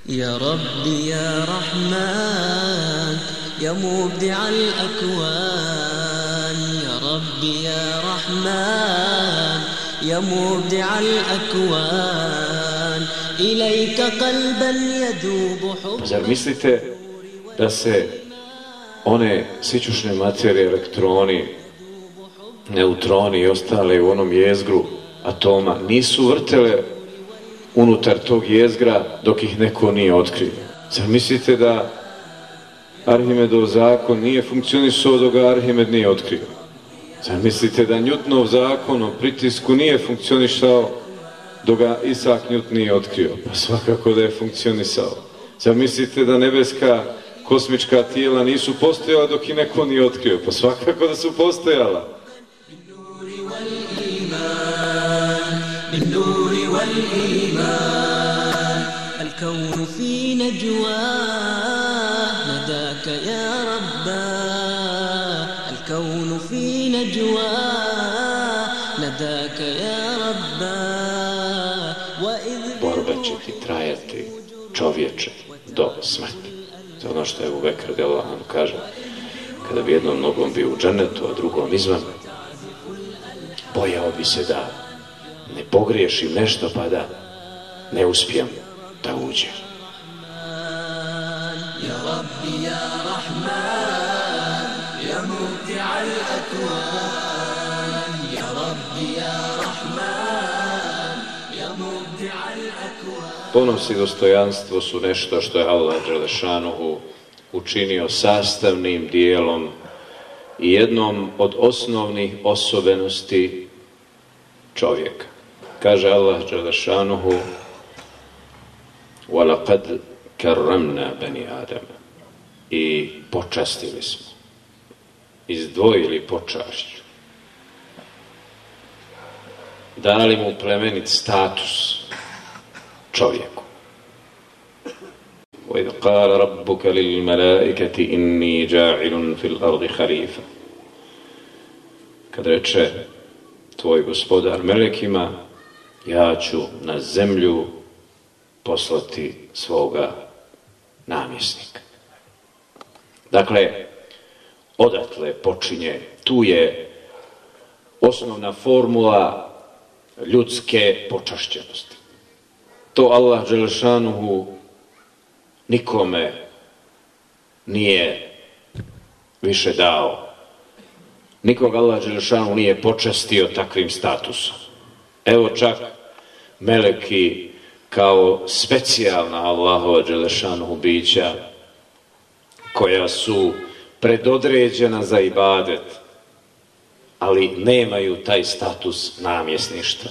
يا ربي يا رحمن يا مبدع الأكوان يا ربي يا رحمن يا مبدع الأكوان إليك قلبا يذوب حب. Zar mislite da se one sićušne materije, elektroni, neutroni i ostale u onom jezgru atoma nisu vrtele unutar tog jezgra dok ih neko nije otkrio? Zar mislite da Arhimedov zakon nije funkcionisao dok ga Arhimed nije otkrio? Zar mislite da Newtonov zakon o pritisku nije funkcionisao dok ga Isaac Newton nije otkrio? Pa svakako da je funkcionisao. Zar mislite da nebeska kosmička tijela nisu postojala dok ih neko nije otkrio? Pa svakako da su postojala. الكون في نجواه نداك يا رباه الكون في نجواه نداك يا رباه Borba će ti trajati, čovječe, do smrti. To je ono što je Ebu Bekr radijallahu anhu kaže, kada bi jednom nogom bio u džennetu, a drugom izvan, bojao bi se da ne pogriješim nešto pa da ne uspijem da uđe. يا ربي يا رحمن يا مبدع الأكوان يا ربي يا رحمن يا مبدع الأكوان. Ponos i dostojanstvo su nešto što je Allah dželešanuhu učinio sastavnim dijelom i jednom od osnovnih osobenosti čovjeka. Kaže Allah dželešanuhu: وَلَقَدْ كَرَّمْنَا بَنِي آدَمَ, i počastili smo, izdvojili počašću, dali mu plemenit status čovjeku. وَإِذْ قَالَ رَبُّكَ لِلْمَلَائِكَةِ إِنِّي جَاعِلٌ فِي الْأَرْضِ خَلِيفَةً, kad reče tvoj gospodar melekima, ja ću na zemlju poslati svoga namjesnika. Dakle, odatle počinje, tu je osnovna formula ljudske počašćenosti. To Allah dželešanuhu nikome nije više dao. Nikog Allah dželešanuhu nije počastio takvim statusom. Evo čak meleki kao specijalna Allahova dželešanuhu bića koja su predodređena za ibadet, ali nemaju taj status namjesništva.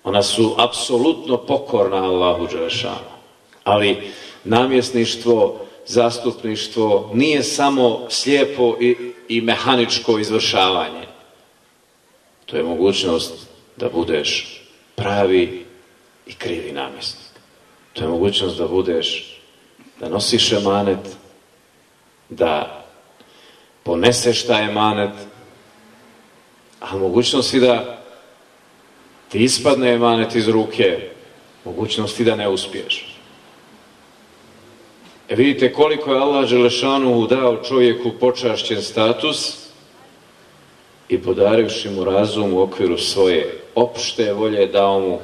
Ona su apsolutno pokorna Allahu dželešanuhu, ali namjesništvo, zastupništvo nije samo slijepo i mehaničko izvršavanje. To je mogućnost da budeš pravi i krivi namjesnik. To je mogućnost da nosiš emanet, da poneseš taj emanet, a mogućnost i da ti ispadne emanet iz ruke, mogućnost i da ne uspiješ. Vidite koliko je Allah dželešanuhu dao čovjeku počašćen status i podarivši mu razum u okviru svoje opšte volje, dao mu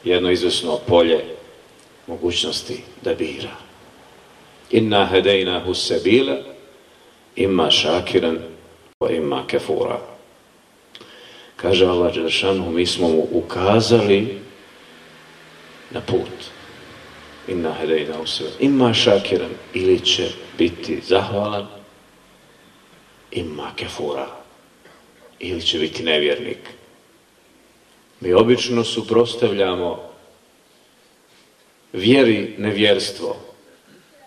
jedno izvesno polje mogućnosti da bira. Inna hedejnahu sebila imma šakiran wa imma kefura. Kaže Allah dželešanuhu, mi smo mu ukazali na put. Inna hedejnahu sebila imma šakiran, ili će biti zahvalan, imma kefura, ili će biti nevjernik. Mi obično suprotstavljamo vjeri nevjerstvo.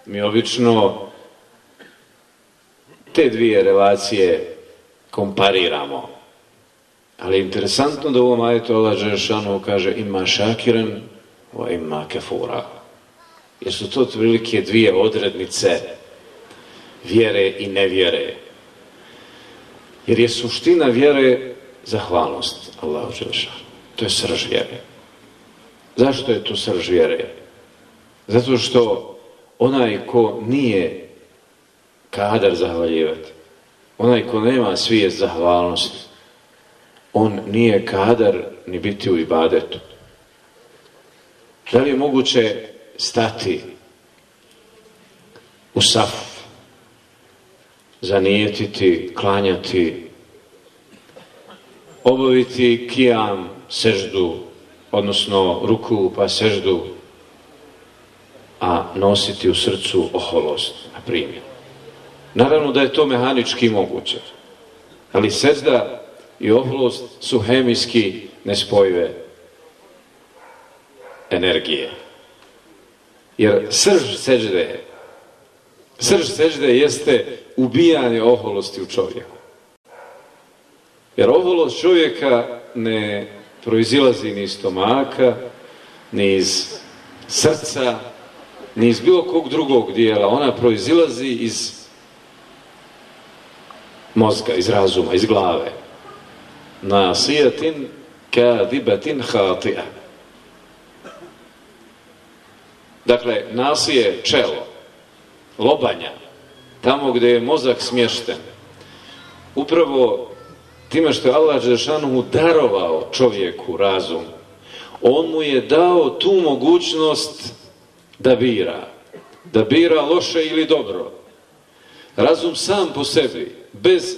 Mi obično te dvije relacije kompariramo. Ali je interesantno da u ovom ajetu Allah dželešanuhu kaže imma šakiran wa imma kefura. Jer su to otprilike dvije odrednice vjere i nevjere. Jer je suština vjere zahvalnost Allahu dželešanuhu. To je srž vjere. Zašto je to srž vjere? Zato što onaj ko nije kadar zahvaljivati, onaj ko nema svijest zahvalnosti, on nije kadar ni biti u ibadetu. Da li je moguće stati u saf, zanijetiti, klanjati, obaviti kijam, seždu, odnosno ruku pa seždu, a nositi u srcu oholost, na primjer. Naravno da je to mehanički moguće, ali sežda i oholost su hemijski nespojive energije. Jer srž sežde jeste ubijanje oholosti u čovjeku. Jer oholost čovjeka ne proizilazi ni iz stomaka, ni iz srca, ni iz bilo kog drugog dijela. Ona proizilazi iz mozga, iz razuma, iz glave. Nasijatin kadibatin hatija. Dakle, nasije čelo, lobanja, tamo gdje je mozak smješten. Upravo time što je Allah dželešanohu darovao čovjeku razum, on mu je dao tu mogućnost da bira loše ili dobro. Razum sam po sebi, bez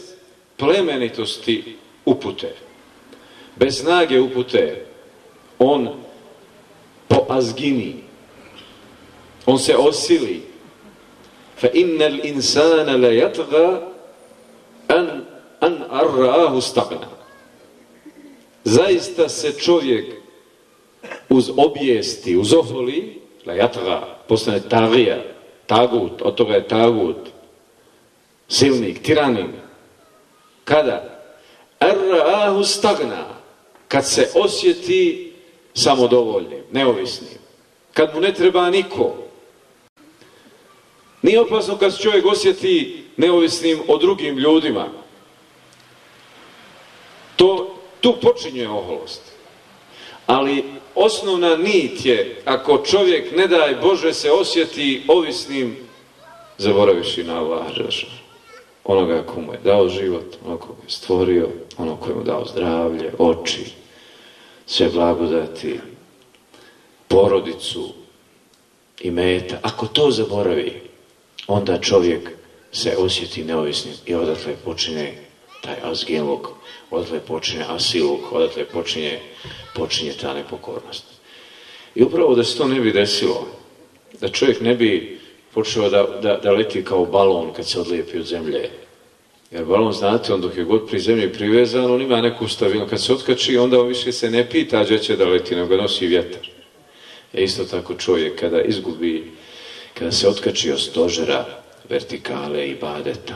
plemenitosti upute, bez snage upute, on poazgini, on se osili. Fa innal insana la yatgha an arra'ahu stagna. Zaista se čovjek uz obijesti, uz oholi, la yatgha, postane tagija, tagut, od toga je tagut, silnik, tiranin. Kada? Arra'ahu stagna, kad se osjeti samodovoljnim, neovisnim, kad mu ne treba niko. Nije opasno kad se čovjek osjeti neovisnim o drugim ljudima. Tu počinje oholost. Ali osnovna nit je, ako čovjek, ne daj Bože, se osjeti ovisnim, zaboravivši na Allah, onoga ko mu je dao život, onoga ko mu je stvorio, onoga ko mu je dao zdravlje, oči, sve blagodati, porodicu, imeta. Ako to zaboravi, onda čovjek se osjeti neovisnim i odatle počinje taj azgiluk, odatle počinje asiluk, odatle počinje ta nepokornost. I upravo da se to ne bi desilo, da čovjek ne bi počeo da leti kao balon kad se odlijepi od zemlje. Jer balon, znate, on dok je god pri zemlji privezan, on ima neku stabilnost. Kad se otkači, onda on više se ne pita gdje će da leti, nego ga nosi vjetar. Isto tako čovjek kada se otkači od stožera vertikale i ibadeta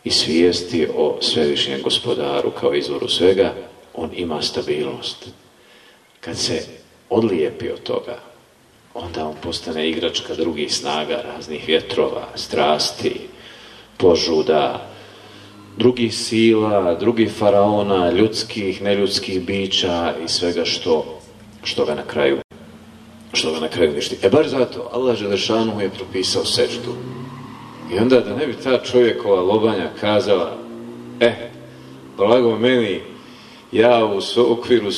i svijesti o svevišnjem gospodaru kao izvoru svega, on ima stabilnost. Kad se odlijepi od toga, onda on postane igračka drugih snaga, raznih vjetrova, strasti, požuda, drugih sila, drugih faraona, ljudskih, neljudskih bića i svega što ga na kraju uništi. Baš zato Allah dželešanohu je propisao seždu. I onda da ne bi ta čovjekova lobanja kazala, blago meni, ja u okviru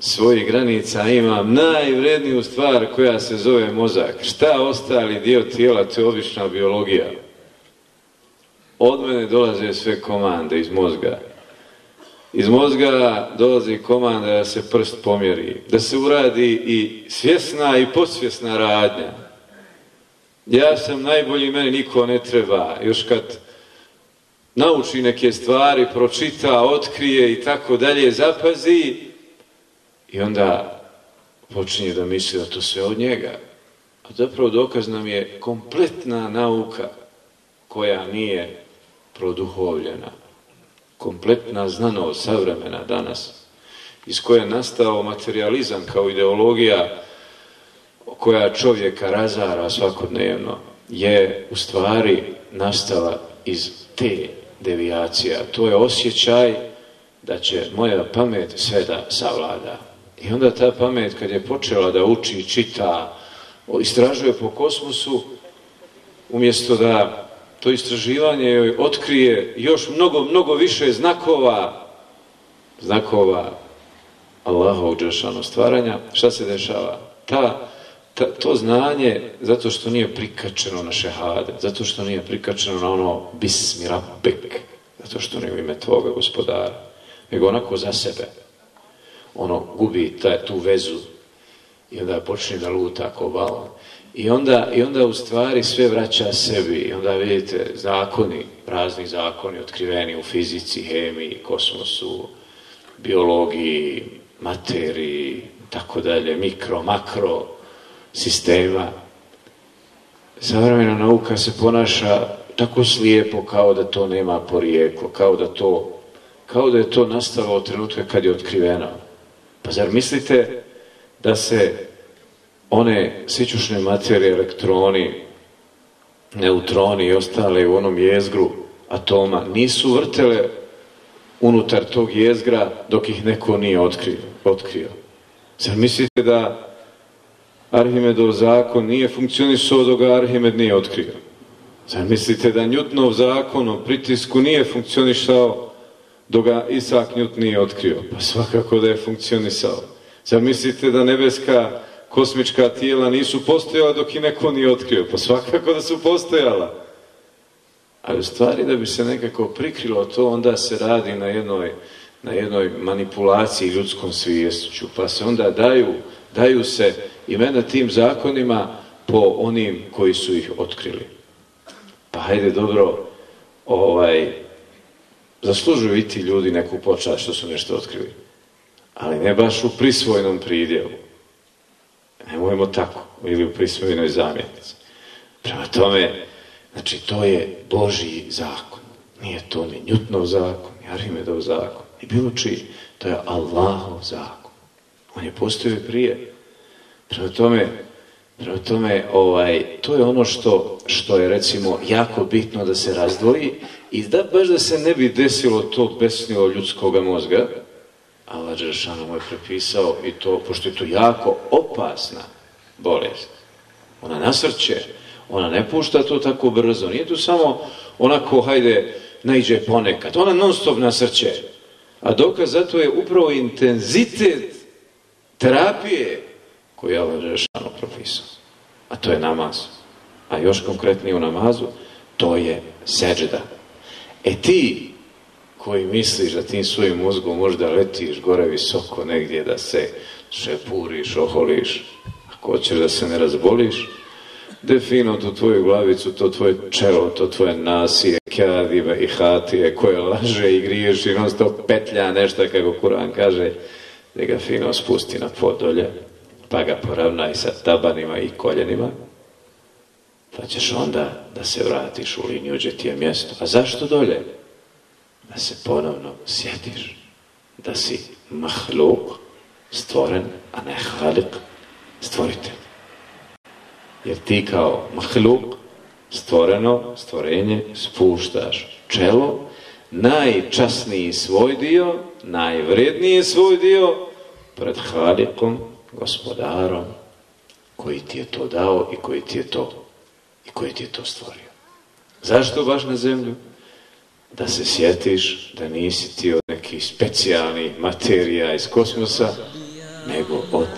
svojih granica imam najvredniju stvar koja se zove mozak. Šta ostali dio tijela, to je obična biologija. Od mene dolaze sve komande iz mozga. Iz mozga dolazi komanda da se prst pomjeri, da se uradi i svjesna i podsvjesna radnja. Ja sam najbolji, meni niko ne treba. Još kad nauči neke stvari, pročita, otkrije i tako dalje, zapazi i onda počinje da misli da to sve od njega. A zapravo dokaz nam je kompletna nauka koja nije produhovljena. Kompletna znanost savremena danas, iz koje je nastao materijalizam kao ideologija koja čovjeka razara svakodnevno, je u stvari nastala iz te devijacije. To je osjećaj da će moja pamet sve da savlada. I onda ta pamet kad je počela da uči, čita, istražuje po kosmosu, umjesto da to istraživanje joj otkrije još mnogo više znakova Allahovog dželešanu stvaranja, šta se dešava? To znanje, zato što nije prikačeno na šehade, zato što nije prikačeno na ono bismi rabbik, zato što nije u ime tvoga gospodara, nego onako za sebe. Ono gubi tu vezu i onda počne da luta ko balon. I onda u stvari sve vraća sebi. I onda vidite razni zakoni otkriveni u fizici, hemiji, kosmosu, biologiji, materiji, tako dalje, mikro, makro sistema. Savremena nauka se ponaša tako slijepo kao da to nema porijeklo, kao da je to nastalo od trenutka kad je otkriveno. Pa zar mislite da se one sićušne materije, elektroni, neutroni i ostale u onom jezgru atoma nisu vrtele unutar tog jezgra dok ih neko nije otkrio? Zar mislite da Arhimedov zakon nije funkcionisao dok ga Arhimed nije otkrio? Zar mislite da Newtonov zakon o pritisku nije funkcionisao dok ga Isaac Newton nije otkrio? Pa svakako da je funkcionisao. Zar mislite da nebeska kosmička tijela nisu postojala dok ih neko nije otkrio? Pa svakako da su postojala. Ali u stvari da bi se nekako prikrilo to, onda se radi na jednoj manipulaciji ljudskom sviješću. Pa se onda daju se imena tim zakonima po onim koji su ih otkrili. Pa hajde dobro, zaslužuju i ti ljudi neku počast što su nešto otkrili. Ali ne baš u prisvojnom pridjelu. Nemojmo tako, ili u prisvojnoj zamjetnici. Prema tome, znači to je Božji zakon. Nije to ni Newtonov zakon, ni Arhimedov zakon, ni bilo čiji. To je Allahov zakon. On je postojao prije. Prema tome, to je ono što je recimo jako bitno da se razdvoji i baš da se ne bi desilo to besnilo ljudskog mozga. Allah dželešanu mu je prepisao i to, pošto je to jako opasna bolest. Ona nasrće, ona ne pušta to tako brzo. Nije to samo onako, hajde, naiđe ponekad. Ona non stop nasrće. A dokaz za to je upravo intenzitet terapije koju je Allah dželešanu propisao. A to je namaz. A još konkretnije u namazu, to je seđda. Ti koji misliš da tim svojim mozgom možda letiš gore visoko negdje, da se šepuriš, oholiš, ako hoćeš da se ne razboliš, defino tu tvoju glavicu, to tvoje čelo, to tvoje nasije, kadive i hatije koje laže i griješi, non stop petlja nešto, kako Kur'an kaže, da ga fino spusti na pod dolje, pa ga poravnaj sa tabanima i koljenima, pa ćeš onda da se vratiš u liniju gdje ti je mjesto. A zašto dolje? Da se ponovno sjetiš da si mahluk, stvoren, a ne halik, stvoritelj. Jer ti kao mahluk, stvorenje, spuštaš čelo, najčasniji svoj dio, najvredniji svoj dio, pred halikom, gospodarom, koji ti je to dao i koji ti je to stvorio. Zašto baš na zemlju? Da se sjetiš da nisi ti od nekih specijalnih materija iz kosmosa, nego od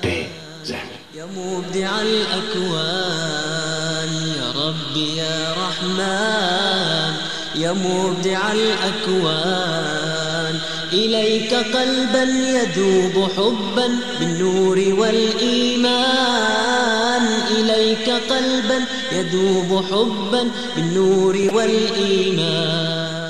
te zemlje. يا مبدع الأكوان يا ربي يا رحمن يا مبدع الأكوان إليك قلبا يذوب حبا بالنور والإيمان إليك قلبا يذوب حبا بالنور والإيمان